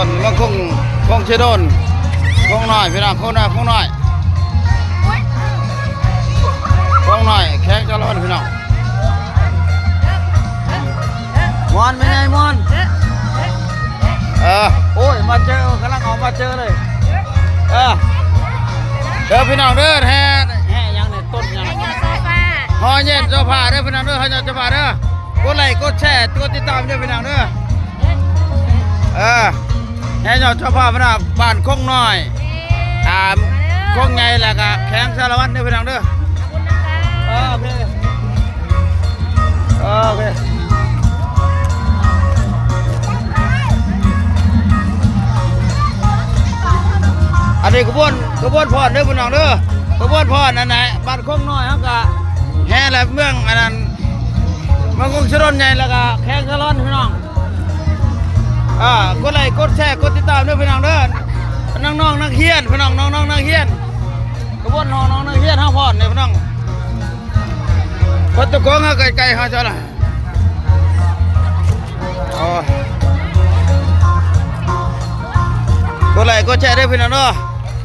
ເມືອງຄົງ ຄົງເຊໂດນ ຄົງນ້ອຍພີ່ນ້ອງ ຄົງນ້ອຍ ຄົງນ້ອຍ ຄົງນ້ອຍ ແຂວງສາລະວັນພີ່ນ້ອງ. ມ່ວນ ແມ່ໃຫຍ່ ມ່ວນ. ເອີ ໂອ້ຍ ມາເຈີ ກຳລັງອອກມາເຈີເລີຍ. ເອີ ເດີພີ່ນ້ອງເດີ ແຫ່ ແຫ່ຫຍັງນີ້ ຕົ້ນຫຍັງ ຫໍ້ຍອດໂຊຟາ ຫໍ້ຍອດໂຊຟາເດີພີ່ນ້ອງເດີ ຫໍ້ຍອດໂຊຟາເດີ. ກົດໄລກົດແຊ ກົດຕິດຕາມເດີພີ່ນ້ອງເດີ. ເອີ ແຫ່ຍອດໂຊຟາພີ່ນ້ອງ ບ້ານຄົງນ້ອຍ ອ່າ ຄົງໃຫຍ່ ແລ້ວກະແຂວງສາລະວັນເດີພີ່ນ້ອງເດີ. ເອີ ໂອເຄ ເອີ ໂອເຄ. ອັນນີ້ຂະບວນ ຂະບວນຟ້ອນເດີພີ່ນ້ອງເດີ ຂະບວນຟ້ອນອັນນັ້ນ ບ້ານຄົງນ້ອຍເຮົາກະແຫ່ແລ້ວ ເມືອງອັນນັ້ນ ເມືອງຄົງເຊໂດນໃຫຍ່ ແລ້ວກະແຂວງສາລະວັນພີ່ນ້ອງ. ອ່າ ກົດໄລກົດແຊ ກົດຕິດຕາມເດີພີ່ນ້ອງເດີ. ນ້ອງໆນັກຮຽນພີ່ນ້ອງ ນ້ອງໆນັກຮຽນ ຂະບວນນ້ອງໆນັກຮຽນເຮົາພ້ອມເດີພີ່ນ້ອງ. ເພິ່ນຕົກລົງເຮົາໃກ້ໆເຮົາເຈົ້າລະ. ໂອ້ ກົດໄລກົດແຊເດີພີ່ນ້ອງເດີ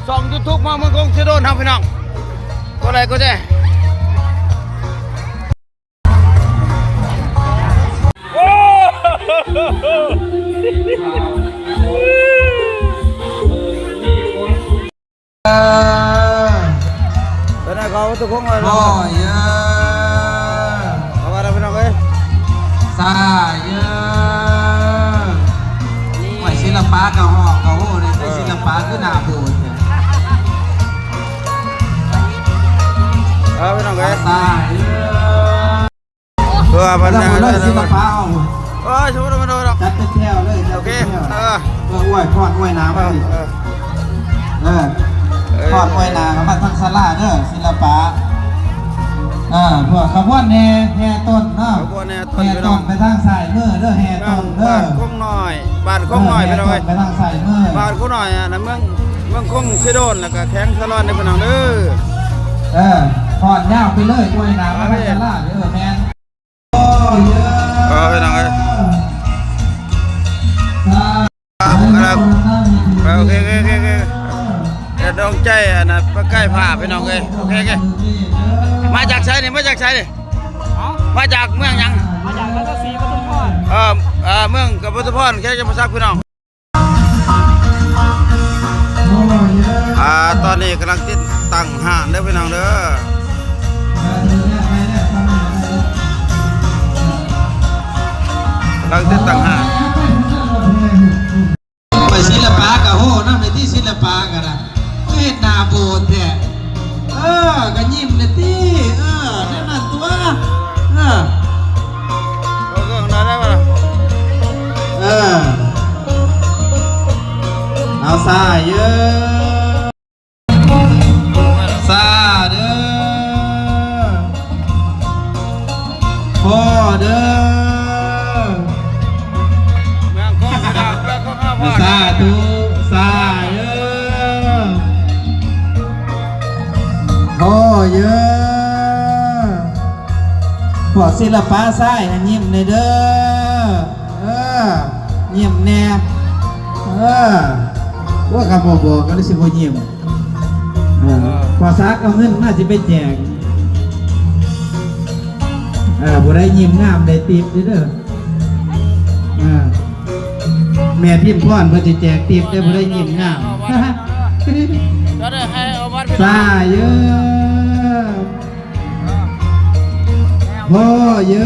ຊ່ອງຢູທູບມາເມືອງຄົງເຊໂດນເຮົາພີ່ນ້ອງ ກົດໄລກົດແຊ. ເອີ ເປັນໃດເຂົາທຸກຄົນເລີຍເນາະ ໂອ້ຍ ເອີ ເອົາວ່າແລ້ວພີ່ນ້ອງເອີຍ ຊາເອີ ໂອ້ຍ ສິລະປະກະຮ້ອງກະໂຫເດ້ ເອີ ສິລະປະຄືໜ້າບູດແທ້. ເອີ ພີ່ນ້ອງເອີຍ ຕາຍເອີ ເພື່ອບັນດາ ເອີ ສິລະປະເຮົາ ເອີ ສົມມຸດ ສົມມຸດ ສົມມຸດ ຈັດເປັນແຖວເລີຍ ຈັດເປັນແຖວ ໂອເຄ ເອີ ເພື່ອອວຍພອນອວຍໜາມາ ເອີ ເອີ ເອີ ເອີ ພອນອວຍໜາມາທາງສາລາເດີ ສິລະປະ ເອີ ພວກຂະບວນແຫ່ ແຫ່ຕົ້ນເນາະ ຂະບວນແຫ່ ແຫ່ຕົ້ນໄປທາງຊ້າຍມືເດີ ແຫ່ຕົ້ນເດີ ບ້ານຄົງນ້ອຍ ບ້ານຄົງນ້ອຍ ເອີ ພີ່ນ້ອງເອີຍ ແຫ່ຕົ້ນໄປທາງຊ້າຍມື ບ້ານຄົງນ້ອຍ ອັນນັ້ນເມືອງ ເມືອງຄົງເຊໂດນ ແລ້ວກະແຂວງສາລະວັນເດີພີ່ນ້ອງເດີ. ເອີ ຟ້ອນຍາວໄປເລີຍ ອວຍໜາມາທາງສາລາເດີ ແມ່ນ ເອີ ພີ່ນ້ອງເອີຍ ໂອເຄ ໂອເຄ ໂອເຄ ໂອເຄ ເຮັດດວງໃຈ ອັນນັ້ນ ປະກາຍພາບ ພີ່ນ້ອງເອີຍ ໂອເຄ ໂອເຄ ມາຈາກໃສນີ້ ມາຈາກໃສນີ້? ມາຈາກເມືອງຫຍັງ? ມາຈາກນະຄອນສີປະທຸມພອນ ເອີ ເອີ ເມືອງກະປະທຸມພອນ ແຂວງຈຳປາສັກ ພີ່ນ້ອງ. ອ່າ ຕອນນີ້ກຳລັງຕິດຕັ້ງຮ້ານເດີພີ່ນ້ອງເດີ ກຳລັງຕິດຕັ້ງຮ້ານ. ໂອ້ຍ ສິລະປະກະໂຫນຳແດ່ຕິ ສິລະປະກະນະ ເຮັດໜ້າໂບດແທ້. ເອີ ກະຍິ້ມແດ່ຕິ ເອີ ແນວນັ້ນຕົວະ ເອີ ເອີ ເອົາຊາເອີ ຊາເດີ ພໍເດີ ເມືອງຄົງເດີ ເມືອງຄົງເຮົາພໍ ສາທຸ ຊາເອີ ພໍເອີ ພວກສິລະປະຊາຍໃຫ້ຍິ້ມແດ່ເດີ ເອີ ຍິ້ມແດ່ ເອີ ໂອ້ຍ ຄັນບໍ່ບອກກະຊິບໍ່ຍິ້ມ. ເອີ ພໍສັກເອົາເງິນມາຊິໄປແຈກ ເອີ ຜູ້ໃດຍິ້ມງາມໄດ້ຕິບເດີ ເອີ ແມ່ພິມພອນເພິ່ນຊິແຈກຕິບເດີ ຜູ້ໃດຍິ້ມງາມ ຊາເອີ ໂອ້ເອີ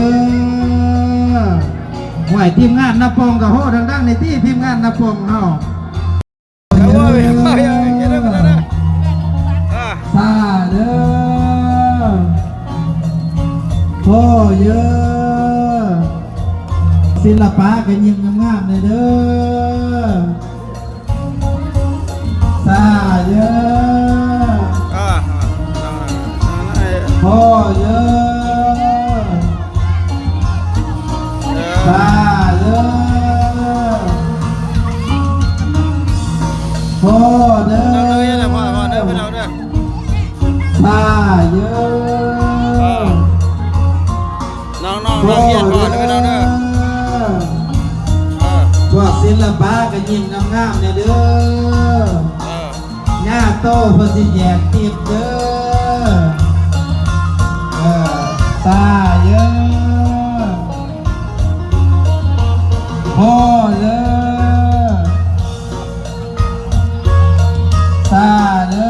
ຫ້ວຍ ທີມງານນາປ່ອງກະໂຫ ດັງໆ ນີ້ຕິ ທີມງານນາປ່ອງເຮົາ. ຊາເດີ ໂອ້ເອີ ສິລະປະກະຍິ້ມງາມໆ ແດ່ເດີ ຊາເອີ ໂອ້ເອີ ຊາເອີ ພໍເດີ ພໍເດີ ພີ່ນ້ອງເດີ ຊາເອີ ນ້ອງໆ ນັກຮຽນພໍເດີ ພີ່ນ້ອງເດີ ເອີ ພວກສິລ ຕາປາກໍຍິ້ມງາມໆແດ່ເດີ. ເອີ ຍ່າໂຕເພິ່ນຊິແຈກຕິບເດີ. ເອີ ສາເດີ ໂພເດີ ສາເດີ.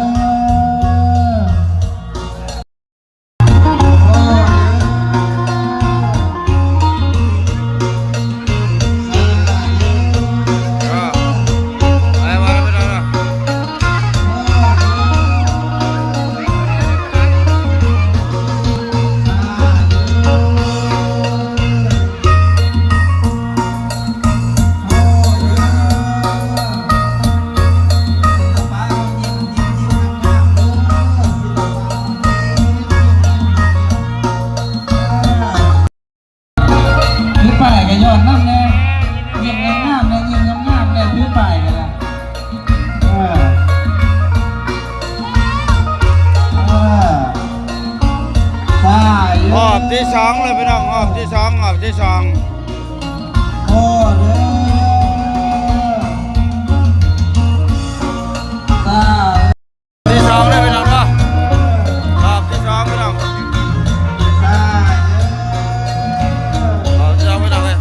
ຖືປ້າຍກໍຍ້ອນນຳແດ່ ຍິ້ມງາມໆແດ່ ຍິ້ມງາມໆແດ່ ຖືປ້າຍກໍໄດ້. ເອີ ເອີ ສາ ຮອບທີສອງແລ້ວພີ່ນ້ອງ ຮອບທີສອງ ຮອບທີສອງ. ໂອ້ເດີ ສາ ທີສອງເດີພີ່ນ້ອງເດີ ຮອບທີສອງພີ່ນ້ອງ ຮອບທີສອງພີ່ນ້ອງເອີຍ.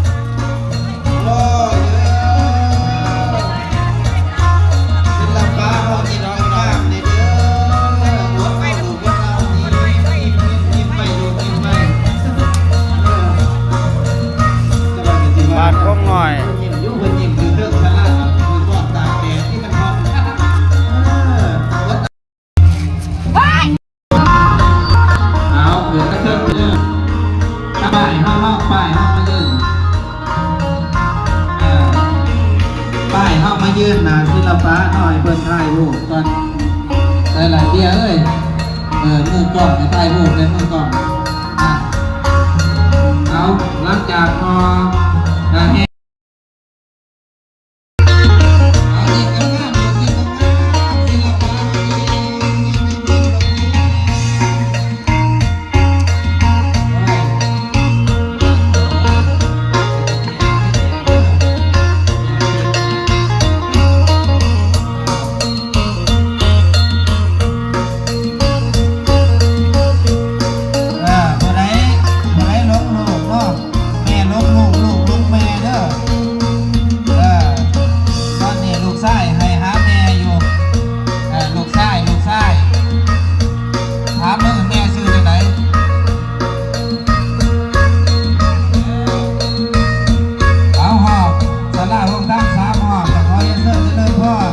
ບ້ານຄົງນ້ອຍ ເອົາ ເອີ ກະເທີບເດີ ປ້າຍເຮົາເນາະ ປ້າຍເຮົາມາຢືນ ເອີ ປ້າຍເຮົາມາຢືນໜ້າສິລະປະເນາະ ໃຫ້ເພິ່ນຖ່າຍຮູບກ່ອນ ໄດ້ລະເດຍເອີຍ ເອີ ມືກ້ອງໃຫ້ຖ່າຍຮູບແດ່ ມືກ້ອງ ເອົາ ຫຼັງຈາກເນາະ ເອີ ຜູ້ໃດ ຜູ້ໃດຫຼົງລູກເນາະ ແມ່ຫຼົງລູກ ລູກຫຼົງແມ່ເດີ. ເອີ ຕອນນີ້ລູກຊາຍໄຫ້ຫາແມ່ຢູ່ ເອີ ລູກຊາຍ ລູກຊາຍ ຖາມເບິ່ງແມ່ຊື່ຈັ່ງໃດ? ເອົາ ຮອບສາລາໂຮງທຳສາມຮອບ ກໍຂໍຮຽນເຊີນຈະເລີນພອນ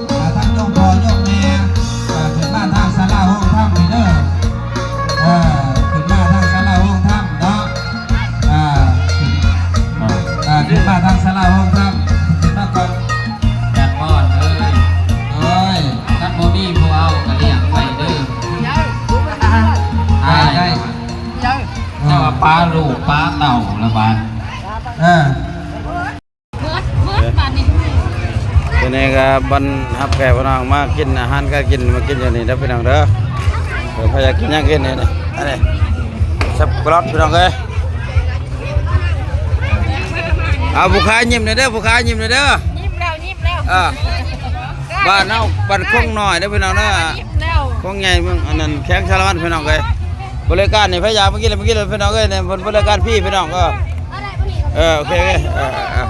ອ່າ ທັງໂຍມພໍ່ໂຍມແມ່ ອ່າ ຂຶ້ນມາທາງສາລາໂຮງທຳນີ້ເດີ ເອີ ຂຶ້ນມາທາງສາລາໂຮງທຳເນາະ ອ່າ ຂຶ້ນ ອ່າ ຂຶ້ນມາທາງສາລາໂຮງທຳ ຂຶ້ນມາກ່ອນ ຈັນມອນເອີຍ ໂດຍ ຄັນບໍ່ມີຜູ້ເອົາກໍລ້ຽງໄວ້ເດີ ໄດ້ ໄດ້ ເຈົ້າວ່າປາລູກປາເຕົ້າລະບາດ ເອີ ເບິດ ເບິດບາດນີ້ ທີນີ້ກໍບ່ອນຮັບແຂກພີ່ນ້ອງມາກິນອາຫານການກິນ ມາກິນຢູ່ນີ້ເດີພີ່ນ້ອງເດີ ເອີ ໃຜຢາກກິນຫຍັງກິນນີ້ ອັນນີ້ສັບປະລົດພີ່ນ້ອງເອີຍ ເອົາ ຜູ້ຄ້າຍິ້ມແດ່ເດີ ຜູ້ຄ້າຍິ້ມແດ່ເດີ ຍິ້ມແລ້ວ ຍິ້ມແລ້ວ ເອີ ບ້ານເຮົາ ບ້ານຄົງນ້ອຍເດີພີ່ນ້ອງເດີ ຍິ້ມແລ້ວ ຄົງໃຫຍ່ເມືອງ ອັນນັ້ນ ແຂວງສາລະວັນພີ່ນ້ອງເອີຍ ບໍລິການນີ້ ໃຜຢາກມາກິນລະມາກິນເລີຍພີ່ນ້ອງເອີຍ ນີ້ເພິ່ນບໍລິການຟຣີພີ່ນ້ອງ ເອີ ເອີ ໂອເຄ ໂອເຄ ເອີ ເອີ.